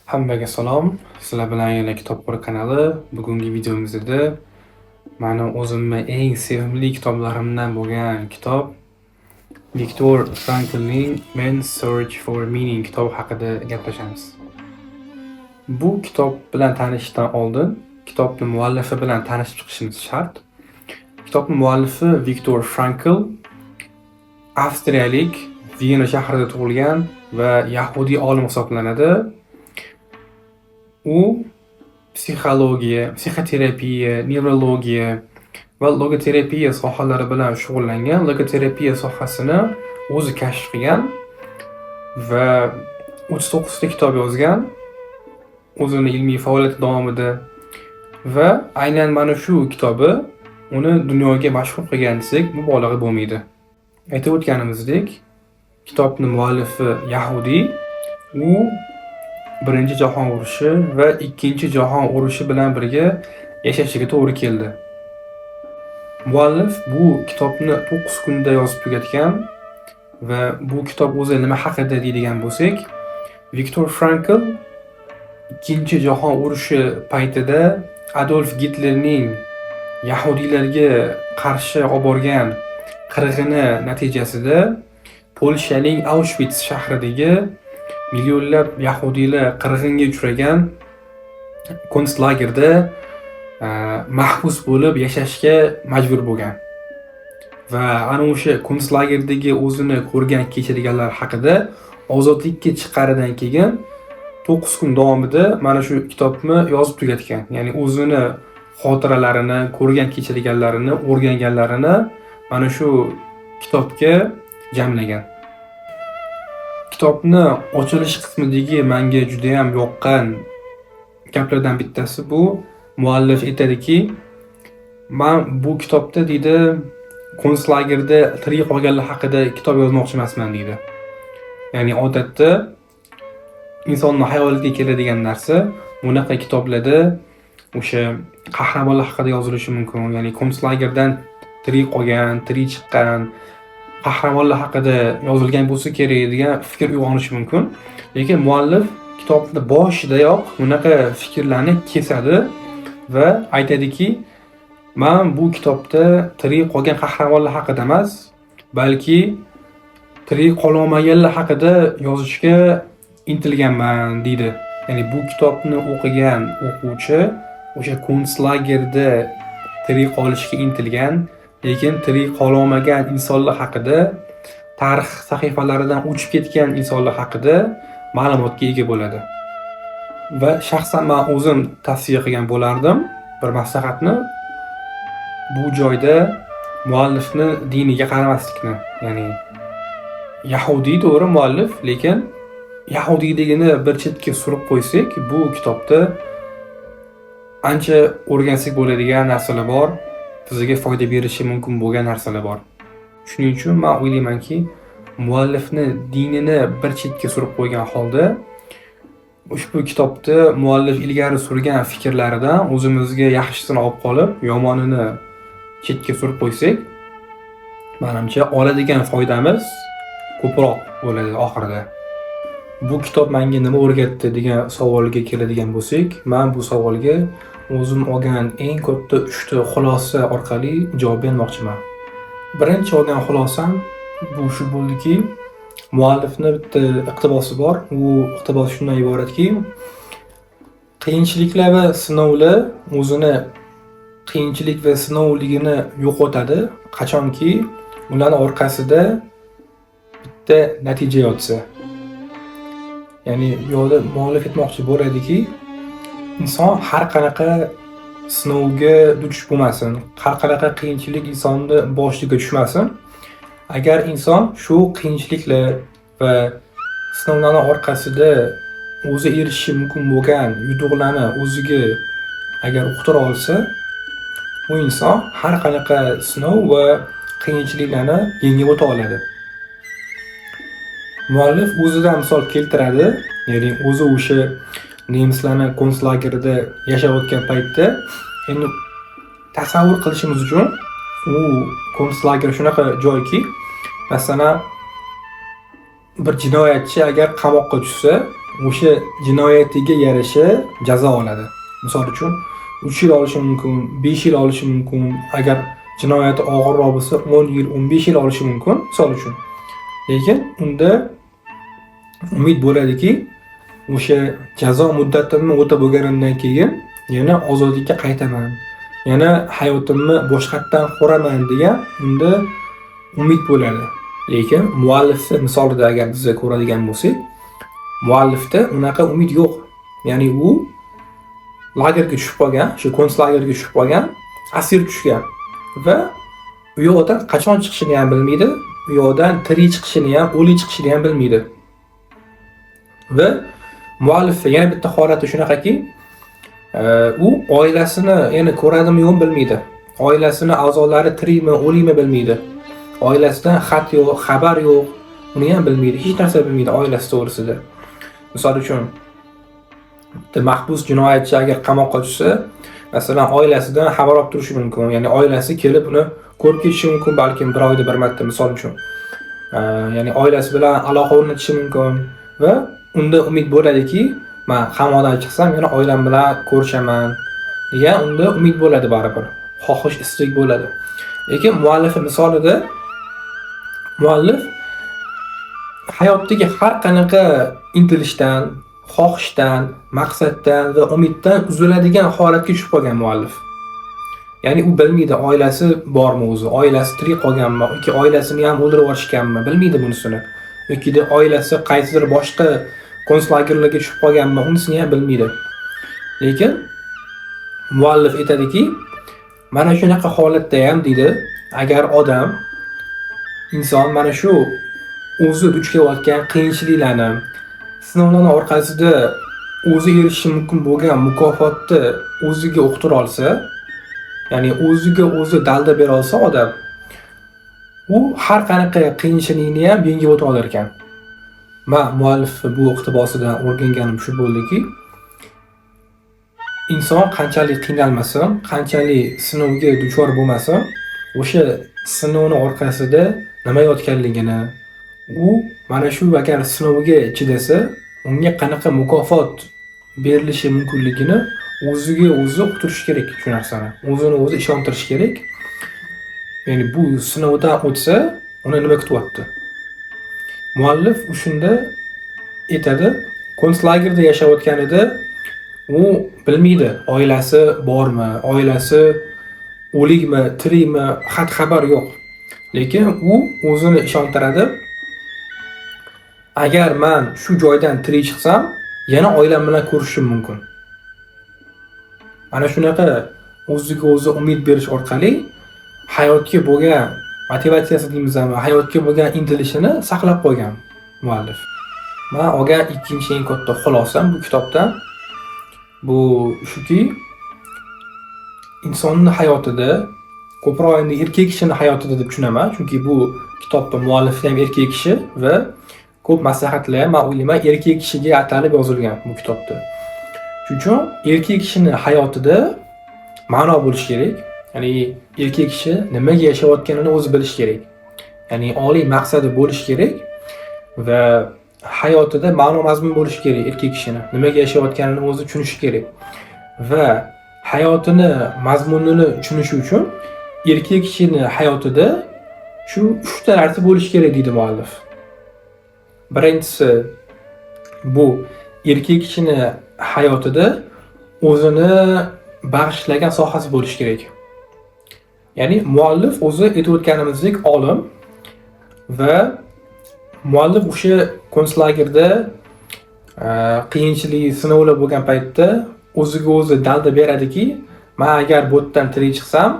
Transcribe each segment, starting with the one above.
Hammaga salom. Sizlar bilan yana Kitobxo'r kanali. Bugungi videomizda mani o'zimni eng sevimli kitoblarimdan bo'lgan kitob Viktor Franklning Man's Search for Meaning kitobi haqida gaplashamiz. Bu kitob bilan tanishishdan oldin kitobni muallifi bilan tanishib chiqishimiz shart. Kitobning muallifi Viktor Frankl avstriyalik, Vena shahrida tug'ilgan va yahudiy olim hisoblanadi. U psixologiya, psixoterapiya, nevrologiya va logoterapiya sohalari bilan shug'ullangan. Logoterapiya sohasini o'zi kashf qilgan va 39 ta kitob yozgan o'zini ilmiy faoliyati davomida va aynan mana shu kitobi uni dunyoga mashhur qilgan desak mubolag'a bo'lmaydi. Aytib o'tganimizdek, kitobning muallifi yahudiy. U Birinchi jahon urushi va Ikkinchi jahon urushi bilan birga yashashiga to'g'ri keldi. Muallif bu kitobni 9 kunda yozib tugatgan va bu kitob o'zi nima haqida deydigan bo'lsak, Viktor Frankl Ikkinchi jahon urushi paytida Adolf Gitlerning yahudiylarga qarshi olib borgan qirg'ini natijasida Polshaning Auschwitz shahridagi millionlab yahudiylar qirg'inga uchragan konslagerda mahbus bo'lib yashashga majbur bo'lgan. Va ana o'sha konslagerdagi o'zini ko'rgan kechirganlar haqida ozodlikka chiqqanidan keyin 9 kun davomida mana shu kitobni yozib tugatgan. Ya'ni o'zini xotiralarini, ko'rgan kechirganlarini, o'rganganlarini mana shu kitobga jamlagan. Kitobni ochilish qismidagi menga judayam yoqqan gaplardan bittasi bu muallif aytadiki, "Man bu kitobda, deydi, konslagerda tirik qolganlar haqida kitob yozmoqchi emasman", deydi. Ya'ni odatda insonni xayoliga keladigan narsa bunaqa kitoblarda o'sha qahramonlar haqida yozilishi mumkin. Ya'ni konslagerdan tirik qolgan, tirik chiqqan qahramonlar haqida yozilgan bo'lsa kerak degan fikr uyg'onishi mumkin. Lekin muallif kitobni boshidayoq bunaqa fikrlarni kesadi va aytadiki, "Man bu kitobda tirik qolgan qahramonlar haqida emas, balki tirik qololmaganlar haqida yozishga intilganman", deydi. Ya'ni bu kitobni o'qigan o'quvchi o'sha konslagerda tirik qolishga intilgan, lekin tirik qololmagan insonlar haqida, tarix sahifalaridan o'chib ketgan insonlar haqida ma'lumotga ega bo'ladi. Va shaxsan men o'zim tavsiya qilgan bo'lardim bir maslahatni, bu joyda muallifni diniga qaramaslikni. Ya'ni yahudiy to'g'ri muallif, lekin yahudiyligini bir chetga surib qo'ysak, bu kitobda ancha o'rgansak bo'ladigan narsalar bor, bizga foyda berishi mumkin bo'lgan narsalar bor. Shuning uchun men o'ylaymanki, muallifni dinini bir chetga surib qo'ygan holda ushbu kitobda muallif ilgari surgan fikrlaridan o'zimizga yaxshisini olib qolib, yomonini chetga surib qo'ysak, manimcha oladigan foydamiz ko'proq bo'ladi oxirida. Bu kitob menga nima o'rgatdi degan savolga keladigan bo'lsak, men bu savolga o'zim olgan eng katta 3 ta xulosa orqali javob bermoqchiman. Birinchi olgan xulosam bu shu bo'ldiki, muallifni bitta iqtibosi bor. U iqtibos shundan iboratki, qiyinchiliklar va sinovlar o'zini qiyinchilik va sinovligini yo'qotadi, qachonki ularning orqasida bitta natija yotsa. Ya'ni bu yoqda muallif aytmoqchi bo'ladiki, inson har qanaqa sinovga duch bo'lmasin, har qanaqa qiyinchilik insonni boshiga tushmasin. Agar inson shu qiyinchiliklar va sinovlarning orqasida o'zi erishishi mumkin bo'lgan yutuqlarni o'ziga agar uqtira olsa, u inson har qanaqa sinov va qiyinchiliklarni yengib o'ta oladi. Muallif o'zidan misol keltiradi, ya'ni o'zi o'sha nemislarning konslagerida yashayotgan paytda, endi tasavvur qilishimiz uchun u konslager shunaqa joyki, masalan, bir jinoyatchi agar qamoqqa tushsa, o'sha jinoyatiga yarasha jazo oladi. Misol uchun 3 yil olishi mumkin, 5 yil olishi mumkin. Agar jinoyati og'irroq bo'lsa 10 yil, 15 yil olishi mumkin, misol uchun. Lekin unda umid bo'ladiki, o'sha jazo muddatimni o'tab bo'lganimdan keyin yana ozodlikka qaytaman, yana hayotimni boshqatdan quraman degan unda umid bo'ladi. Lekin muallifni misolida agar biz ko'radigan bo'lsak, muallifda unaqa umid yo'q. Ya'ni u lagerga tushib qolgan, shu konslagerga tushib qolgan, asir tushgan va u yoqdan qachon chiqishini ham bilmaydi, u yoqdan tirik chiqishini ham, o'lik chiqishini ham bilmaydi. Va muallifda yana bitta holati shunaqaki, u oilasini yana ko'radimi yo'qmi bilmaydi. Oilasini a'zolari tirikmi, o'likmi bilmaydi. Oilasidan xat yo'q, xabar yo'q, uni ham bilmaydi, hech narsa bilmaydi oilasi to'g'risida. Misol uchun, bitta mahbus jinoyatchi agar qamoqqa tushsa, masalan, oilasidan xabar olib turishi mumkin. Ya'ni oilasi kelib uni ko'rib ketishi mumkin, balkim bir oyda bir marta, misol uchun. Ya'ni oilasi bilan aloqa o'rnatishi mumkin va unda umid bo'ladiki, men qamoqdan chiqsam yana oilam bilan ko'rishaman degan unda umid bo'ladi baribir. Xohish, istak bo'ladi. Lekin muallif misolida muallif hayotdagi har qanaqa intilishdan, xohishdan, maqsaddan va umiddan uziladigan holatga tushib qolgan muallif. Ya'ni u bilmaydi oilasi bormi o'zi, oilasi tirik qolganmi yoki oilasini ham o'ldirib yuborishganmi, bilmaydi bunisini. Yoki oilasi qaysidir boshqa konslagerlarga tushib qolganmi, unisini ham bilmaydi. Lekin muallif aytadiki, mana shunaqa holatda ham deydi, agar odam, inson mana shu o'zi duch kelayotgan qiyinchiliklarni, sinovlarni orqasida o'zi erishishi mumkin bo'lgan mukofotni o'ziga uqtira olsa, ya'ni o'ziga o'zi dalda bera olsa odam, u har qanaqa qiyinchilikni ham yengib o'ta olar ekan. Men muallif bu iqtibosidan o'rganganim shu bo'ldiki, inson qanchalik qiynalmasin, qanchalik sinovga duchor bo'lmasin, o'sha sinovni orqasida nima yotganligini, u mana shu agar sinovga chidasa, unga qanaqa mukofot berilishi mumkinligini o'ziga o'zi uqtirish kerak shu narsani. O'zini o'zi ishontirish kerak. Ya'ni bu sinovdan o'tsa, uni nima kutyapti? Muallif o'shanda aytadi, konslagerda yashayotganida u bilmaydi, oilasi bormi, oilasi o'likmi, tirikmi, xat xabar yo'q. Lekin u o'zini ishontiradi. Agar men shu joydan tirik chiqsam, yana oilam bilan ko'rishishim mumkin. Mana shunaqa o'ziga o'zi umid berish orqali hayotga bo'lgan motivatsiyasi deymizmi, hayotga bo'lgan intilishini saqlab qo'ygan muallif. Men olgan ikkinchi eng katta xulosam bu kitobdan bu shuki, insonning hayotida, ko'proq endi erkak kishining hayotida deb tushunaman, chunki bu kitobning muallifi ham erkak kishi va ko'p maslahatlar ham men o'ylayman erkak kishiga atalib yozilgan bu kitobda. Shuning uchun erkak kishining hayotida ma'no bo'lishi kerak. Ya'ni erkak kishi nimaga yashayotganini o'zi bilishi kerak. Ya'ni oliy maqsadi bo'lishi kerak va hayotida ma'no mazmun bo'lishi kerak erkak kishini. Nimaga yashayotganini o'zi tushunishi kerak. Va hayotini mazmunini tushunishi uchun erkak kishini hayotida shu 3 ta narsa bo'lishi kerak deydi muallif. Birinchisi bu erkak kishini hayotida o'zini bag'ishlagan sohasi bo'lishi kerak. Ya'ni muallif o'zi aytib o'tganimizdek olim va muallif o'sha konslagerda qiyinchilik, sinovlar bo'lgan paytda o'ziga o'zi dalda beradiki, men agar bu yerdan tirik chiqsam,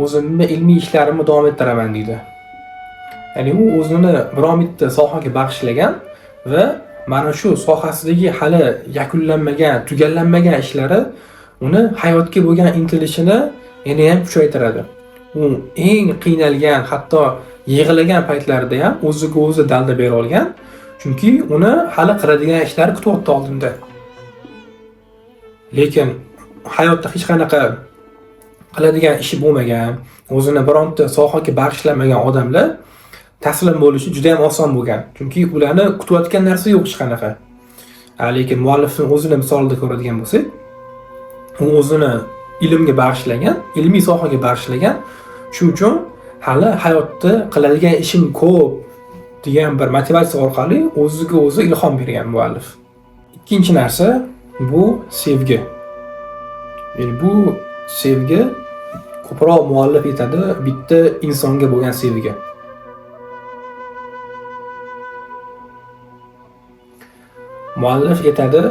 o'zimni ilmiy ishlarimni davom ettiraman deydi. Ya'ni u o'zini biron bitta sohaga bag'ishlagan va mana shu sohasidagi hali yakunlanmagan, tugallanmagan ishlari uni hayotga bo'lgan intilishini yana ham kuchaytiradi. U eng qiynalgan, hatto yig'lagan paytlarida ham o'ziga o'zi dalda bera olgan, chunki uni hali qiladigan ishlari kutyapti oldinda. Lekin hayotda hech qanaqa qiladigan ishi bo'lmagan, o'zini bironta sohaga bag'ishlamagan odamlar taslim bo'lishi juda ham oson bo'lgan. Chunki ularni kutayotgan narsa yo'q hech qanaqa. Lekin muallifning o'zini misolida ko'radigan bo'lsak, u o'zini ilmga bag'ishlagan, ilmiy sohaga bag'ishlagan. Shu uchun hali hayotda qiladigan ishim ko'p degan bir motivatsiya orqali o'ziga o'zi ilhom bergan muallif. Ikkinchi narsa bu sevgi. Ya'ni bu sevgi ko'proq muallif aytadi, bitta insonga bo'lgan sevgi. Muallif aytadi,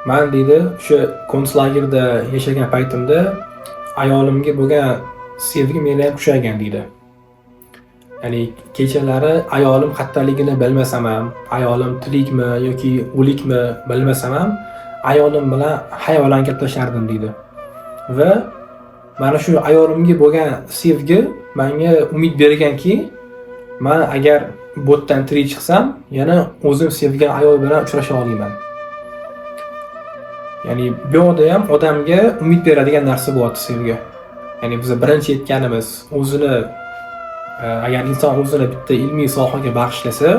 men deydi, o'sha konslagerda yashagan paytimda ayolimga bo'lgan sevgim yana ham kuchaygan deydi. Ya'ni kechalari ayolim qayerdaligini bilmasam ham, ayolim tirikmi yoki o'likmi bilmasam ham, ayolim bilan xayolan gaplashardim deydi. Va mana shu ayolimga bo'lgan sevgi menga umid berganki, men agar bu yerdan tirik chiqsam, yana o'zim sevgan ayol bilan uchrasha olaman. Ya'ni bu yerda ham odamga umid beradigan narsa bo'lyapti sevgi. Ya'ni biz birinchi aytganimiz, o'zini agar inson o'zini bitta ilmiy sohaga bag'ishlasa,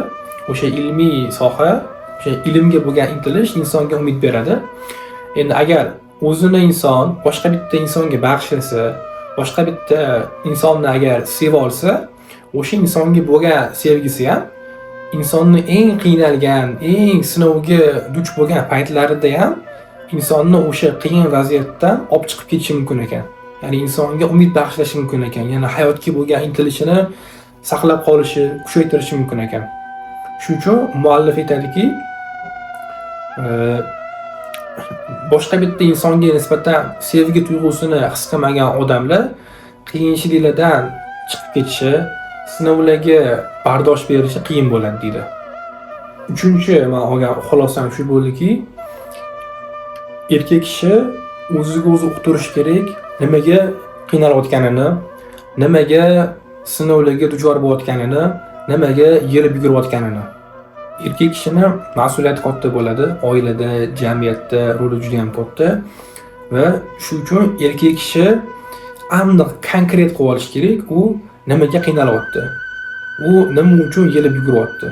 o'sha ilmiy soha, o'sha ilmga bo'lgan intilish insonga umid beradi. Endi agar o'zini inson boshqa bitta insonga bag'ishlasa, boshqa bitta insonni agar seva olsa, o'sha insonga bo'lgan sevgisi ham insonni eng qiynalgan, eng sinovga duch bo'lgan paytlarida ham insonni o'sha qiyin vaziyatdan olib chiqib ketishi mumkin ekan. Ya'ni insonga umid bag'ishlashi mumkin ekan. Ya'ni hayotga bo'lgan intilishini saqlab qolishi, kuchaytirishi mumkin ekan. Shuning uchun muallif aytadiki, boshqa bitta insonga nisbatan sevgi tuyg'usini his qilmagan odamlar qiyinchiliklardan chiqib ketishi, sinovlarga bardosh berishi qiyin bo'ladi deydi. Uchinchi men olgan xulosam shu bo'ldiki, erkak kishi o'ziga o'zi uqtirish kerak, nimaga qiynalayotganini, nimaga sinovlarga duchor bo'layotganini, nimaga yerib yugurayotganini. Erkak kishini mas'uliyati katta bo'ladi, oilada, jamiyatda roli juda ham katta va shu uchun erkak kishi aniq konkret qilib olish kerak, u nimaga qiynalyapti, u nima uchun yelib yuguryapti.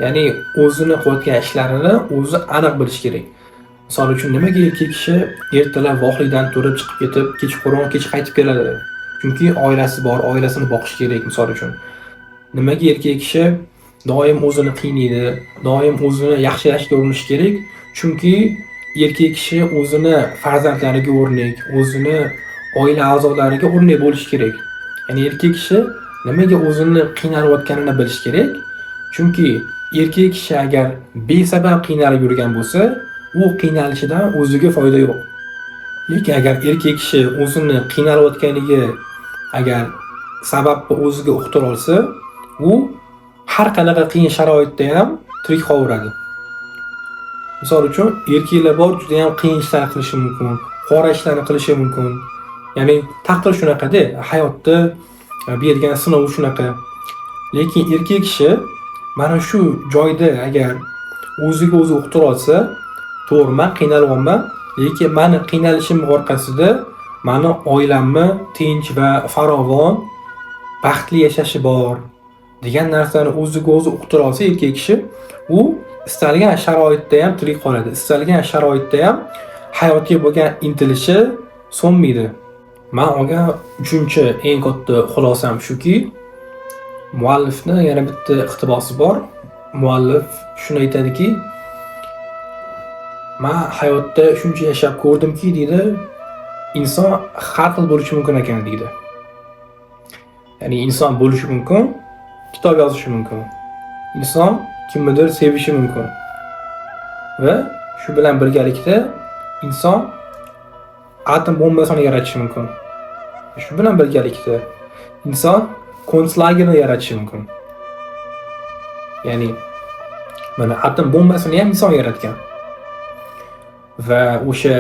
Ya'ni o'zini qilayotgan ishlarini o'zi aniq bilish kerak. Misol uchun, nimaga erkak kishi ertalab vohlikdan turib chiqib ketib, kechqurun kech qaytib keladi? Chunki oilasi bor, oilasini boqish kerak misol uchun. Nimaga erkak kishi doim o'zini qiynaydi, doim o'zini yaxshilashga urinishi kerak? Chunki erkak kishi o'zini farzandlariga o'rnak, o'zini oila a'zolariga o'rnak bo'lishi kerak. Ya'ni erkak kishi nimaga o'zini qiynalayotganini bilish kerak. Chunki erkak kishi agar besabab qiynalib yurgan bo'lsa, u qiynalishidan o'ziga foyda yo'q. Lekin agar erkak kishi o'zini qiynalayotganiga agar sababni o'ziga uqtira olsa, u har qanaqa qiyin sharoitda ham tirik qolaveradi. Misol uchun, erkaklar bor, juda ham qiyin ishlar qilishi mumkin, qora ishlarni qilishi mumkin. Ya'ni taqdir shunaqada, hayotda bergan sinovi shunaqa. Lekin erkak kishi mana shu joyda agar o'ziga o'zi uqtira olsa, to'g'ri, men qiynalyapman, lekin meni qiynalishim orqasida meni oilamni tinch va farovon, baxtli yashashi bor degan narsani o'ziga o'zi uqtira olsa erkak kishi, u istalgan sharoitda ham tirik qoladi, istalgan sharoitda ham hayotga bo'lgan intilishi so'nmaydi. Men olgan uchinchi eng katta xulosam shuki, muallifni yana bitta iqtibosi bor. Muallif shuni aytadiki, men hayotda shuncha yashab ko'rdimki, deydi, inson har xil bo'lishi mumkin ekan, deydi. Ya'ni inson bo'lishi mumkin, kitob yozishi mumkin. Inson kimnidir sevishi mumkin. Va shu bilan birgalikda inson atom bombasini yaratishi mumkin. Shu bilan birgalikda inson konslagerni yaratishi mumkin. Ya'ni mana atom bombasini ham inson yaratgan. Va o'sha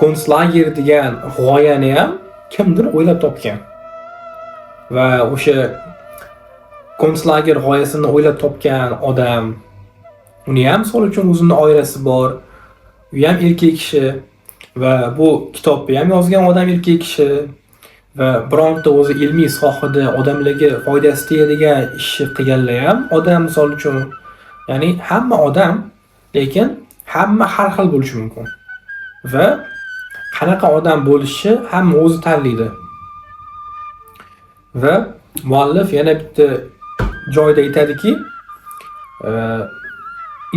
konslager degan g'oyani ham kimdir o'ylab topgan. Va o'sha konslager g'oyasini o'ylab topgan odam, uni ham misol uchun o'zini oilasi bor, u ham erkak kishi va bu kitobni ham yozgan odam erkak kishi va bironta o'zi ilmiy sohada odamlarga foydasi tegadigan ishni qilganlar ham odam misol uchun. Ya'ni hamma odam, lekin hamma har xil bo'lishi mumkin. Va qanaqa odam bo'lishi hamma o'zi tanlaydi. Va muallif yana bitta joyda aytadiki,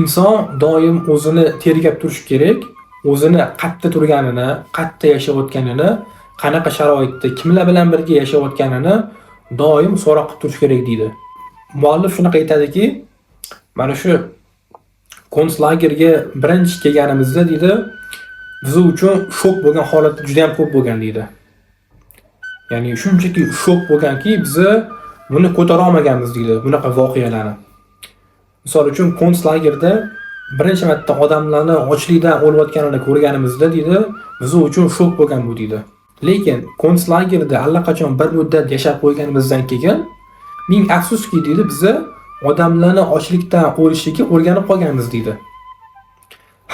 inson doim o'zini tergab turishi kerak, o'zini qayerda turganini, qayerda yashayotganini, qanaqa sharoitda, kimlar bilan birga yashayotganini doim so'roq qilib turish kerak deydi. Muallif shunaqa aytadiki, mana shu konslagerga birinchi kelganimizda deydi, biz uchun shok bo'lgan holat juda ham ko'p bo'lgan deydi. Ya'ni shunchaki shok bo'lganki, biz buni ko'tara olmaganmiz deydi, bunaqa voqealarni. Misol uchun konslagerda birinchi marta odamlarni ochlikdan o'layotganini ko'rganimizda deydi, biz uchun shok bo'lgan bu deydi. Lekin konslagerda allaqachon bir muddat yashab qo'yganimizdan keyin ming afsuski deydi, biz odamlarni ochlikdan o'lishiga o'rganib qolganmiz deydi.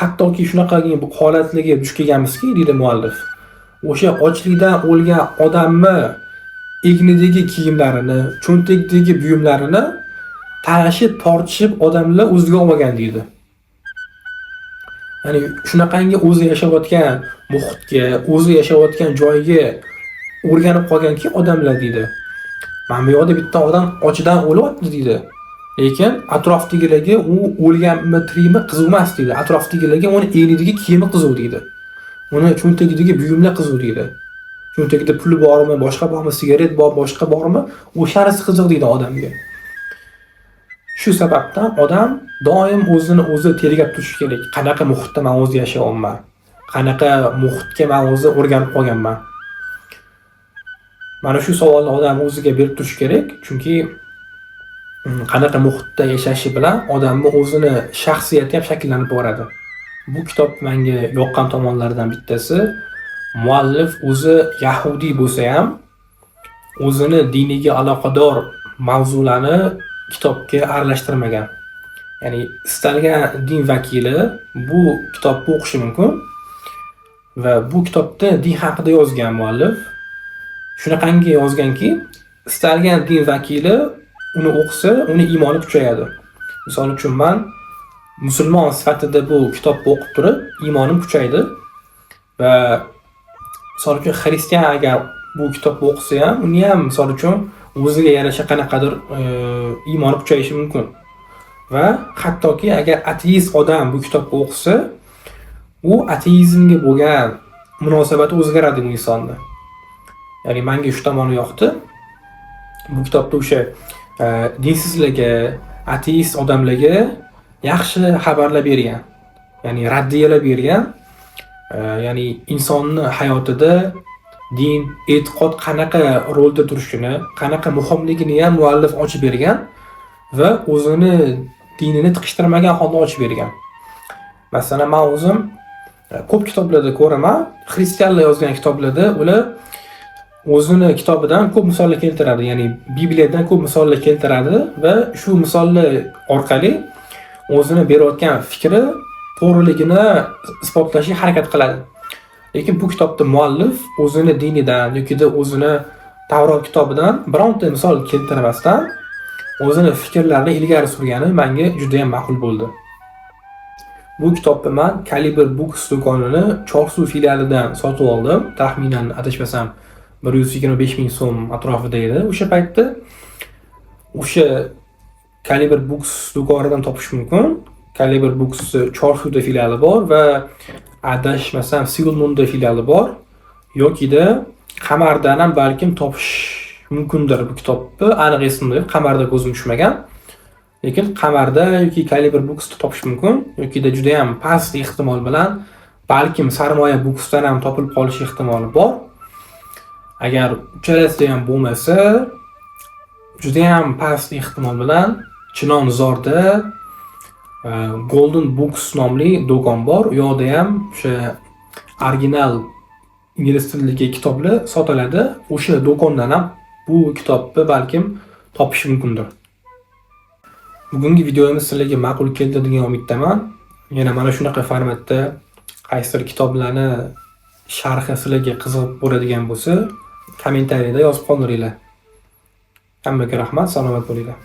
Hattoki shunaqa holatlarga duch kelganmizki, deydi muallif. O'sha ochlikdan o'lgan odamni egnidagi kiyimlarini, cho'ntagidagi buyumlarini talashib, tortishib odamlar o'ziga olgan deydi. Ya'ni shunaqangi o'zi yashayotgan muhitga, o'zi yashayotgan joyga o'rganib qolganki odamlar deydi. Mana bu yoqda bitta odam ochidan o'lyapti deydi. Lekin atrofdagilarga u o'lganmi, tirikmi qiziq emas deydi. Atrofdagilarga uni egnidagi kiyimi qiziq deydi. Uni cho'ntagidagi buyumlar qiziq deydi. Cho'ntagida puli bormi, boshqa bormi, sigaret bor, boshqa bormi, o'shanisi qiziq deydi odamga. Shu sababdan odam doim o'zini o'zi tergab turishi kerak. Qanaqa muhitda men o'zi yashayapman? Qanaqa muhitga men o'zi o'rganib qolganman? Mana shu savolni odam o'ziga berib turishi kerak, chunki qanaqa muhitda yashashi bilan odamning o'zini shaxsiyati ham shakllanib boradi. Bu kitob menga yoqqan tomonlaridan bittasi, muallif o'zi yahudiy bo'lsa ham o'zini diniga aloqador mavzularni kitobga aralashtirmagan. Ya'ni istalgan din vakili bu kitobni o'qishi mumkin va bu kitobda din haqida yozgan muallif shunaqangi yozganki, istalgan din vakili uni o'qisa, uni iymoni kuchayadi. Misol uchun men musulmon sifatida bu kitobni o'qib turib, iymonim kuchaydi va misol uchun xristian agar bu kitobni o'qisa ham, uni ham misol uchun o'ziga yarasha qanaqadir iymoni kuchayishi mumkin. Va hattoki agar ateist odam bu kitobni o'qisa, u ateizmga bo'lgan munosabati o'zgaradi bu insonni. Ya'ni menga shu tomoni yoqdi. Bu kitobda o'sha dinsizlarga, ateist odamlarga yaxshi xabarlar bergan. Ya'ni raddiyalar bergan. Ya'ni insonni hayotida din, e'tiqod qanaqa rolda turishini, qanaqa muhimligini ham muallif ochib bergan va o'zini dinini tiqishtirmagan holda ochib bergan. Masalan, men o'zim ko'p kitoblarda ko'raman, xristianlar yozgan kitoblarda ular o'zini kitobidan ko'p misollar keltiradi, ya'ni Bibliyadan ko'p misollar keltiradi va shu misollar orqali o'zini berayotgan fikri to'g'riligini isbotlashga harakat qiladi. Lekin bu kitobda muallif o'zini dinidan yoki o'zini Tavrot kitobidan bironta misol keltirmasdan o'zini fikrlarini ilgari surgani menga juda ham ma'qul bo'ldi. Bu kitobni men Caliber Books do'konini Chorsu filialidan sotib oldim. Taxminan adashmasam 125 ming so'm atrofida edi o'sha paytda. O'sha Caliber Books do'konidan topish mumkin. Caliber Books Chorsuda filiali bor va adashmasam Seulmunda filiali bor. Yokida Qamardan ham balkim topish mumkindir bu kitobni. Aniq esimda yo'q, Qamarda ko'zim tushmagan. Lekin Qamarda yoki Caliber Booksda topish mumkin, yokida juda ham past ehtimol bilan balkim Sarmoya Booksdan ham topilib qolish ehtimoli bor. Agar uchalasida ham bo'lmasa, juda ham past ehtimol bilan Chilonzorda Golden Books nomli do'kon bor. U yoqda ham o'sha original ingliz tilidagi kitoblar sotiladi. O'sha do'kondan ham bu kitobni balkim topish mumkindir. Bugungi videomiz sizlarga ma'qul keldi degan umiddaman. Yana mana shunaqa formatda qaysidir kitoblarni sharhi sizlarga qiziq bo'ladigan bo'lsa, kommentariyada yozib qoldiringlar. Hammaga rahmat, salomat bo'linglar.